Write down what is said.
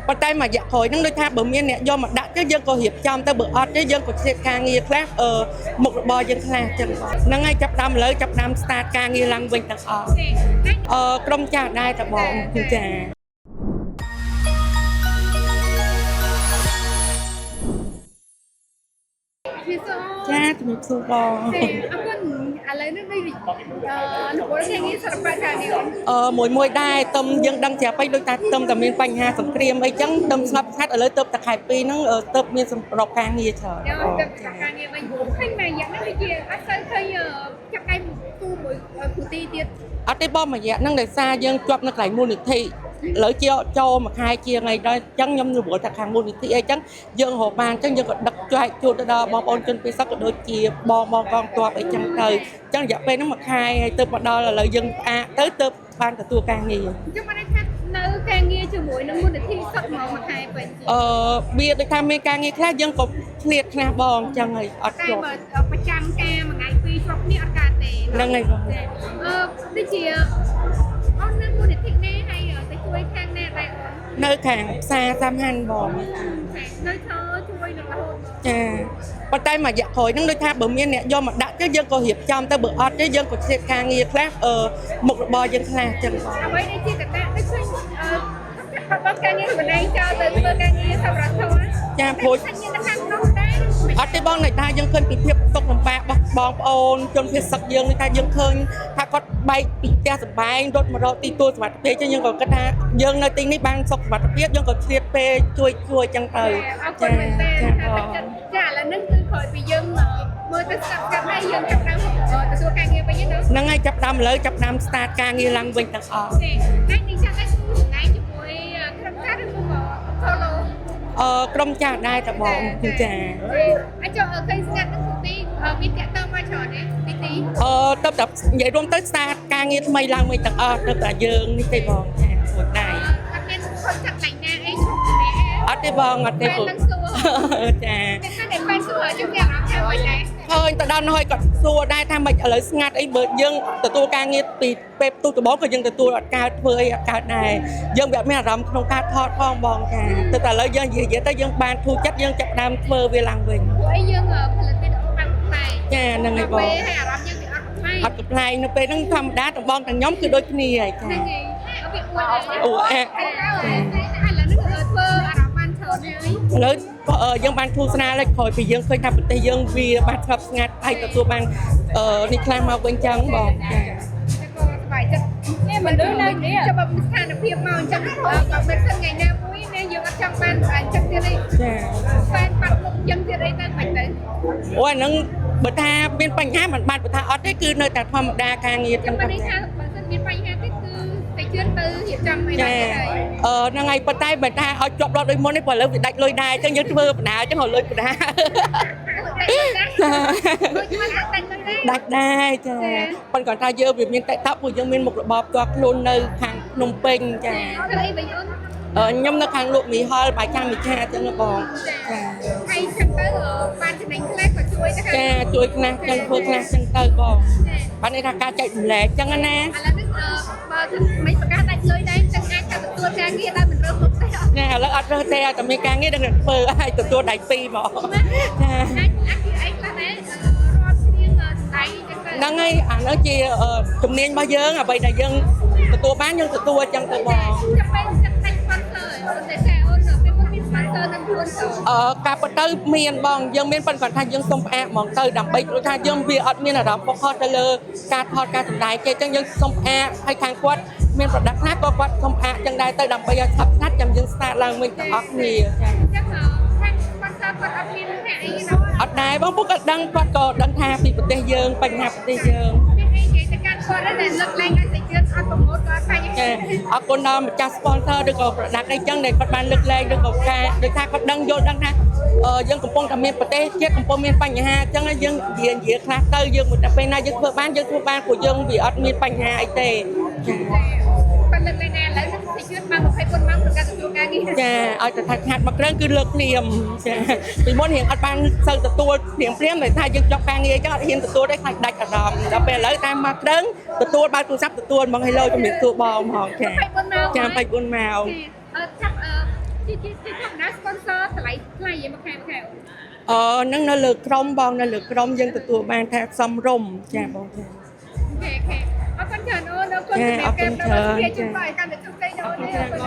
ប៉ុន្តែមួយរយៈក្រោយហ្នឹងដូចថាបើមានអ្នកយកមកដាក់ទៅយើងក៏រៀបចំទៅបើអត់ទេយើងក៏ឆ្លៀតការងារខ្លះមុខរបរយើងខ្លះចឹងហ្នឹងហើយចាប់ដើមឥឡូវចាប់ដើម start ការងារឡើងវិញទាំងអស់ក្រុមចាស់ដែរតបងចា ពីសួរ ចាជំរាបសួរបង ចាអរគុណឥឡូវនេះដូចរវល់ការងារសិល្បៈការងារអូន មួយមួយដែរទំយើងដឹងស្រាប់ហើយដូចថាទំតែមានបញ្ហាសង្គ្រាមអីចឹងទំស្ងប់ស្ងាត់ឥឡូវទៅតែខែ2ហ្នឹងទៅមានសម្របការងារច្រើន យកទៅការងារវិញឃើញមួយរយៈហ្នឹងដូចជាអត់សូវឃើញចាប់ដៃគូមួយគ្រូទីទៀត អត់ទេបងមួយរយៈហ្នឹងដោយសារយើងជាប់នៅកន្លែងមូលនិធិឥឡូវជាចូលមួយខែជាងអីដល់អញ្ចឹងខ្ញុំរវល់តែខាងមូលនិធិអីចឹងយើងរកបានអញ្ចឹងយើងក៏ដឹកចែកជូនទៅដល់បងប្អូនជនពិសេសក៏ដូចជាបងបងកងទ័ពអីចឹងទៅអញ្ចឹងរយៈពេលហ្នឹងមួយខែហើយទៅមកដល់ឥឡូវយើងផ្អាកទៅទៅបានទទួលការងារ អញ្ចឹងបានន័យថានៅការងារជាមួយនឹងមូលនិធិសុទ្ធហ្មងមួយខែពេញ អឺវាដូចថាមានការងារខ្លះយើងក៏ឆ្លៀតខ្លះបងអញ្ចឹងហើយអត់ តែ ជាប់ បើប្រចាំការមួយថ្ងៃពីរជាប់គ្នាអត់កើតទេ ហ្នឹងហើយបង ចាដូចជាអូននៅមូលនិធិណាហើយទៅជួយខាងណាដែរអូន នៅខាងផ្សារសាមហាន់បង ចានៅឈរជួយនឹងរហូត ចាប៉ុន្តែមួយរយៈក្រោយហ្នឹងដូចថាបើមានអ្នកយកមកដាក់ទៅយើងក៏រៀបចំទៅបើអត់ទេយើងក៏ឆ្លៀតការងារខ្លះមុខរបរយើងខ្លះអញ្ចឹងបង អ្វីដែលជាកត្តាដូចឃើញអឺបាត់បង់ការងារខ្លួនឯងចោលទៅធ្វើការងារសម្រាប់ធម៌ ចាព្រោះ ឃើញមាននៅខាងក្នុងដែរ អត់ទេបងន័យថាយើងឃើញពីភាពទុកលំបាករបស់បងប្អូនជនភៀសសឹកយើងនេះថាយើងឃើញថាគាត់បែកពីផ្ទះសម្បែងរត់មករកទីទួលសុវត្ថិភាពអញ្ចឹងយើងក៏គិតថាយើងនៅទីនេះបានសុខសុវត្ថិភាពយើងក៏ឆ្លៀតពេលជួយជួយអញ្ចឹងទៅ អរគុណមែនតើ ចា ថា បង ទឹកចិត្តចាឥឡូវនេះគឺក្រោយពីយើងមើលទៅស្កាត់ស្កាត់ហើយយើងចាប់ដើមទទួលការងារវិញណា ហ្នឹងហើយចាប់ដើមឥឡូវចាប់ដើម start ការងារឡើងវិញទាំងអស់ ចាថ្ងៃនេះចាំតែគូសម្ដែងជាមួយក្រុមការឬក៏ solo ក្រុមចាស់ដែរតបងចា អាចចុះឃើញស្ងាត់ហ្នឹងទីមានតាក់ទងមកច្រើនទេទីទី ទៅតែនិយាយរួមទៅ start ការងារថ្មីឡើងវិញទាំងអស់ទៅតែយើងនេះទេបងចារួចដែរ អត់មានខុសចាក់កន្លែងណាអីឈប់ទេ អត់ទេបងអត់ទេ ពេលនឹងសួរ ចា តែតែពេលសួរយើងមានអារម្មណ៍ថាមិនដែរ ឃើញទៅដល់ហើយគាត់សួរដែរថាមិនឥឡូវស្ងាត់អីបើយើងទទួលការងារពីពេលផ្ទុះដំបូងក៏យើងទទួលអត់កើតធ្វើអីអត់កើតដែរយើងវាអត់មានអារម្មណ៍ក្នុងការថតផងបងចាទៅតែឥឡូវយើងនិយាយទៅយើងបានធូរចិត្តយើងចាប់ផ្ដើមធ្វើវាឡើងវិញ ព្រោះអីយើងផលិតវីដេអូបានប្លែក ចាហ្នឹងហើយបង ពេលហើយអារម្មណ៍យើងវាអត់ប្លែក អត់កំប្លែងនៅពេលហ្នឹងធម្មតាតំបងទាំងខ្ញុំគឺដូចគ្នាហើយចា ហ្នឹងហើយវាអួតហើយ អួតអែ ឥឡូវនេះធ្វើអារម្មណ៍បានច្រើនហើយ ឥឡូវយើងបានធូរស្រាលហើយក្រោយពីយើងឃើញថាប្រទេសយើងវាបានស្ងប់ស្ងាត់ហើយទទួលបាននេះខ្លះមកវិញចឹងបងចា តែក៏សប្បាយចិត្ត នេះមនុស្សនៅនេះ ចាំបើស្ថានភាពមកអញ្ចឹងបើមិនសិនថ្ងៃណាមួយណាយើងអត់ចង់បានអញ្ចឹងទៀតអី ចា ហ្វេនបាត់មុខអញ្ចឹងទៀតអីទៅមិនទៅ អូអាហ្នឹងបើថាមានបញ្ហាមិនបានបើថាអត់ទេគឺនៅតែធម្មតាការងារ ចាំបើនេះថាបើសិនមានបញ្ហាទេគឺតែជឿនទៅរៀបចំអី ចា បានទៀតហើយ ហ្នឹងហើយប៉ុន្តែបើថាឲ្យជាប់រត់ដូចមុននេះព្រោះឥឡូវវាដាច់លុយដែរអញ្ចឹងយើងធ្វើបណ្ដាអញ្ចឹងរកលុយបណ្ដា ចាដូចមិនដាច់មិនដែរ ដាច់ដែរចាប៉ុន្តែគាត់ថាយើងវាមានតេតតព្រោះយើងមានមុខរបរផ្ទាល់ខ្លួននៅខាងភ្នំពេញចា ធ្វើអីវិញអូន ខ្ញុំនៅខាងលក់មីហលបាយចាំមីឆាអញ្ចឹងបង ចា ចា ហើយចឹងទៅបានចំណេញខ្លះក៏ជួយទៅខាង ចាជួយខ្លះចឹងធ្វើខ្លះចឹងទៅបង ចា បានន័យថាការចែករំលែកចឹងណា ឥឡូវនេះបើមិនប្រកាសដាច់លុយដែរចឹងអាចថាទទួលការងារដោយមិនរើសមុខទេអត់ ចាឥឡូវអត់រើសទេឲ្យតែមានការងារដឹងតែធ្វើឲ្យទទួលដៃពីរហ្មងចា អាចអាចជាអីខ្លះដែររាប់ច្រៀងសម្ដែងចឹងទៅ ហ្នឹងហើយអានោះជាជំនាញរបស់យើងអ្វីដែលយើងទទួលបានយើងទទួលចឹងទៅបង ចាំពេលចឹងដាច់ sponsor អូនតែតែអូនពេលមុនមាន sponsor នៅខ្លួនទៅ ការពិតទៅមានបងយើងមានប៉ុន្តែគាត់ថាយើងសុំផ្អាកហ្មងទៅដើម្បីព្រោះថាយើងវាអត់មានអារម្មណ៍ focus ទៅលើការថតការសម្ដែងទេអញ្ចឹងយើងសុំផ្អាកហើយខាងគាត់មាន product ខ្លះក៏គាត់សុំផ្អាកចឹងដែរទៅដើម្បីឲ្យឆាប់ស្ងាត់ចាំយើង start ឡើងវិញទាំងអស់គ្នាចា ចឹងខាង sponsor គាត់អត់មានថាអីណោះ អត់ដែរបងពួកគាត់ដឹងគាត់ក៏ដឹងថាពីប្រទេសយើងបញ្ហាប្រទេសយើង មានអីនិយាយទៅកាន់គាត់ដែរលើកឡើងឲ្យសាច់ជឿនអត់ប្រម៉ូទក៏អត់បញ្ហា ចាអរគុណដល់ម្ចាស់ sponsor ឬក៏ product អីចឹងដែលគាត់បានលើកលែងឬក៏ការដូចថាគាត់ដឹងយល់ដឹងថាយើងកំពុងតែមានប្រទេសជាតិកំពុងមានបញ្ហាអញ្ចឹងយើងនិយាយនិយាយខ្លះទៅយើងមិនតែពេលណាយើងធ្វើបានយើងធ្វើបានព្រោះយើងវាអត់មានបញ្ហាអីទេចា ប៉ុន្តែលើកលែងណាឥឡូវនេះសាច់ជឿនបាន24ម៉ោងក្នុងការទទួលការងារ ចាឲ្យតែថាឆាតមកគ្រឿងគឺលើកភ្លាមចាពីមុនរៀងអត់បានសូវទទួលភ្លាមភ្លាមតែថាយើងចប់ការងារអញ្ចឹងអត់ហ៊ានទទួលទេខ្លាចដាច់អារម្មណ៍ដល់ពេលឥឡូវតាមមកគ្រឿងទទួលបើកទូរស័ព្ទទទួលហ្មង Hello ជំរាបសួរបងហ្មងចា 24ម៉ោង ចា24ម៉ោង ចាប់ ជាជាជាធម្មតា sponsor តម្លៃថ្លៃឯមួយខែមួយខែអូន អឺនឹងនៅលើក្រុមបងនៅលើក្រុមយើងទទួលបានថាសមរម្យចាបងចា OK OK អរគុណច្រើនអូនអរគុណ ចា សម្រាប់ អរគុណ ការផ្ដល់ ច្រើន ជម្រាបជូនបាយកាន់តែជោគជ័យដល់អូនអរគុណ។